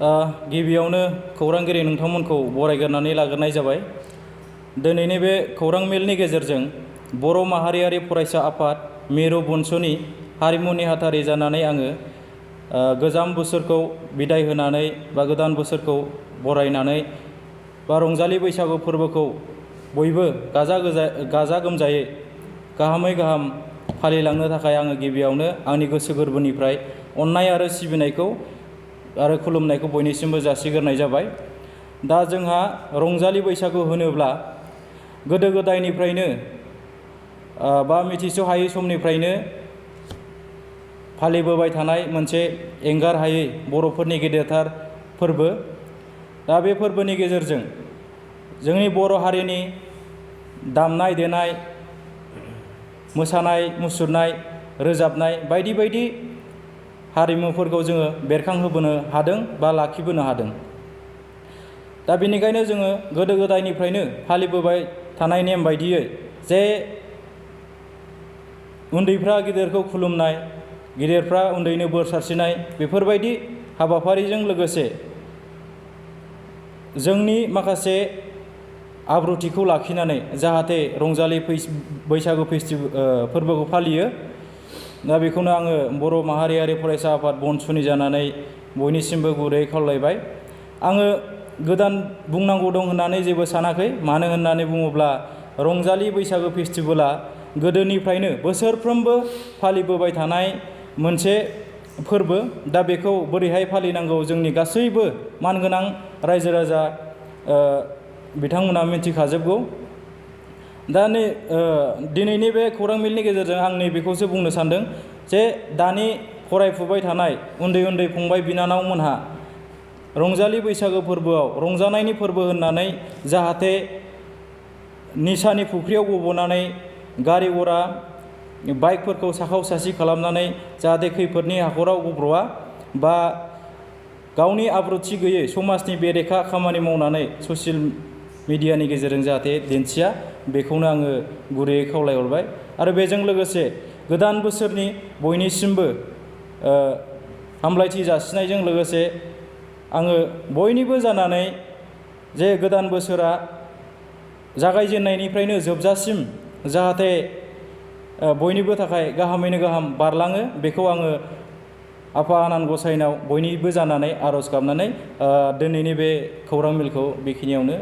गिबियावनो खौरांगिरि नोंथांमोनखौ बरायग्रोनानै लाग्रोनाय जाबाय। दिनैनि बे खौरां मेलनि गेजेरजों बर' माहारियारि फरायसा आफाद मिरु बनसुनि हारिमु नेहाथारि जानानै आङो गोजाम बोसोरखौ बिदाय होनानै बा गोदान बोसोरखौ बरायनानै बा रंजालि बैसागु फोरबोखौ बयबो गाजा गोमजायै गाहामै गाहाम फालिलांनो थाखाय आङो गिबियावनो आंनि गोसो गोरबोनिफ्राय अननाय आरो सिबिनायखौ आरो खुलुमनायखौ बयनिसिमबो जासिग्रोनाय जाबाय। दा जोंहा रंजालि बैसागु होनोब्ला गोदो गोदायनिफ्रायनो बा मिथिस' हायै समनिफ्रायनो फालिबोबाय थानाय मोनसे एंगार हायै बर'फोरनि गेदेरथार फोरबो। दा बे फोरबोनि गेजेरजों जोंनि बर' हारिनि दामनाय देनाय, मोसानाय मुसुरनाय, रोजाबनाय बायदि बायदि हारिमुफोरखौ जोङो बेरखांहोबोनो हादों बा लाखिबोनो हादों। दा बेनिखायनो जोङो गोदो गोदायनिफ्रायनो फालिबोबाय थानाय नेम बायदियै जे उन्दैफ्रा गिदिरखौ खुलुमनाय, गिदिरफ्रा उन्दैनो बोर सारस्रिनाय, बेफोरबायदि हाबाफारिजों लोगोसे जोंनि माखासे आब्रुथिखौ लाखिनानै जाहाथे रंजालि बैसागु फोरबोखौ फालियो। दा बेखौनो आङो बर' माहारियारि फरायसा आफाद बनसुनि जानानै बयनिसिमबो गुरैयै खावलायबाय। आङो गोदान बुंनांगौ दं होननानै जेबो सानाखै। मानो होननानै बुङोब्ला रंजालि बैसागु फेस्टिभेला गोदोनिफ्रायनो बोसोरफ्रोमबो फालिबोबाय थानाय मोनसे फोरबो। दा बेखौ बोरैहाय फालिनांगौ जोंनि गासैबो मानगोनां रायजो राजा बिथांमोना मिथिखाजोबगौ। दा दिनैनि बे खौरां मेलनि गेजेरजों आं नैबेखौसो बुंनो सानदों जे दानि फरायफुबाय थानाय उन्दै उन्दै फंबाय बिनानावमोनहा रंजालि बैसागो फोरबोआव रंजानायनि फोरबो होननानै जाहाथे निसानि फुख्रियाव गब'नानै गारि घरा बाइकफोरखौ साखाव सासि खालामनानै जाहाथे खैफोदनि हाखराव गब्र'आ बा गावनि आब्रुथि गैयै समाजनि बेरेखा खामानि मावनानै ससियेल मिडियानि गेजेरजों जाहाथे दिन्थिया, बेखौनो आङो गुरैयै खावलायहरबाय। आरो बेजों लोगोसे गोदान बोसोरनि बयनिसिमबो हामलायथि जासिनायजों लोगोसे आङो बयनिबो जानानै जे गोदान बोसोरा जागायजेननायनिफ्रायनो जोबजासिम जाहाथे बयनिबो थाखाय गाहामैनो गाहाम बारलाङो, बेखौ आङो आफा आनान गसाइनाव बयनिबो जानानै आर'ज गाबनानै दिनैनि बे खौरां मेलखौ बेखिनियावनो